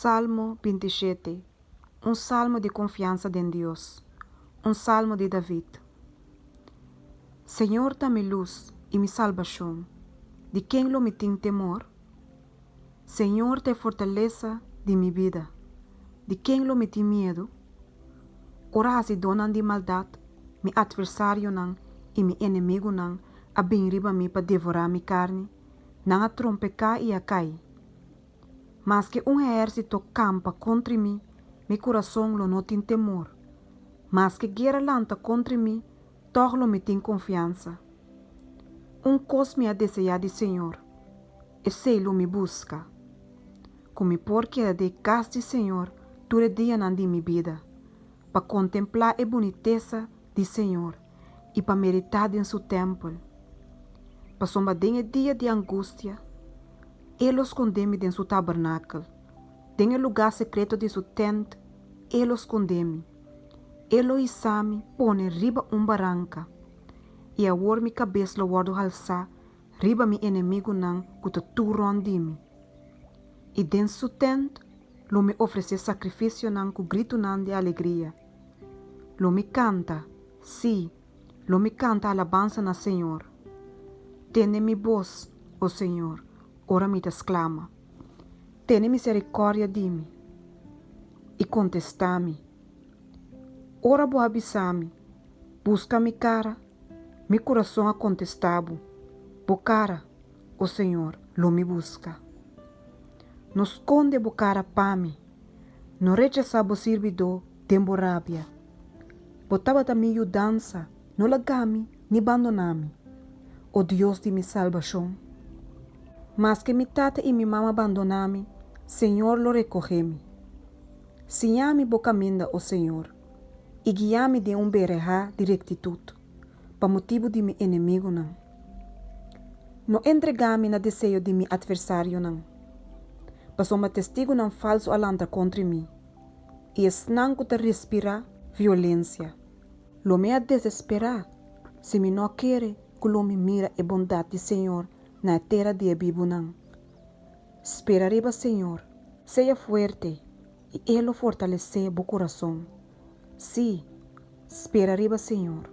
Salmo 27, un salmo di konfiansa den Dios, un salmo di David. Señor ta mi lus i mi salbashon, di ken lo mi tin temor? Señor ta e fortalesa di mi bida, di ken lo mi tin miedu? Ora hasidónan di maldat, mi atversarionan i mi enemigunan a bin riba mi pa devorá mi karni, nan a trompeká i a kai. Maske un ehérsito kampa kontri mi, mi kurason lo no tin temor. Maske guera lanta kontri mi, tòg lo mi tin konfiansa. Un kos mi a deseá di Señor, esei lo mi buska, ku mi por keda den kas di Señor tur e dianan di mi bida, pa kontemplá e bunitesa di Señor i pa meditá den su tèmpel. Pasobra den e dia di angustia, E lo skondé mi den su tabernakel, den e lugá sekreto di su tènt E lo skondé mi. E lo hisá mi pone riba un baranka, i awor mi kabes lo wòrdu halsá riba mi enemigunan ku ta tur rònt di mi. I den su tènt lo mi ofresé sakrifisionan ku gritunan di alegria. Lo mi kanta, sí, lo mi kanta alabansa na señor. Tende mi bos, o señor, ora mi ta sklama. Tene miserikòrdia di mi i kontestá mi. Ora bo a bisa mi, Buska mi kara, mi kurason a kontestá bo, Bo kara, o señor, lo mi buska. No skonde bo kara pa mi, no rechasá bo sirbidó den bo rabia. Bo tabata mi yudansa, no laga mi ni bandoná mi, o Dios di mi salbashon. Maske mi tata i mi mama bandoná mi, Señor lo rekohé mi. Siña mi bo kaminda, o Señor, i guia mi den un berehá di rektitut, pa motibu di mi enemigunan. No entregá mi na deseo di mi atversarionan, pasobra testigunan falsu a lanta kontri mi, i esnan ku ta respirá violensia. Lo mi a desesperá si mi no a kere ku lo mi mira e bondat di Señor na e tera di e bibunan. Spera riba Señor, sea fuerte i E lo fortalesé bo kurason. Sí, spera riba Señor.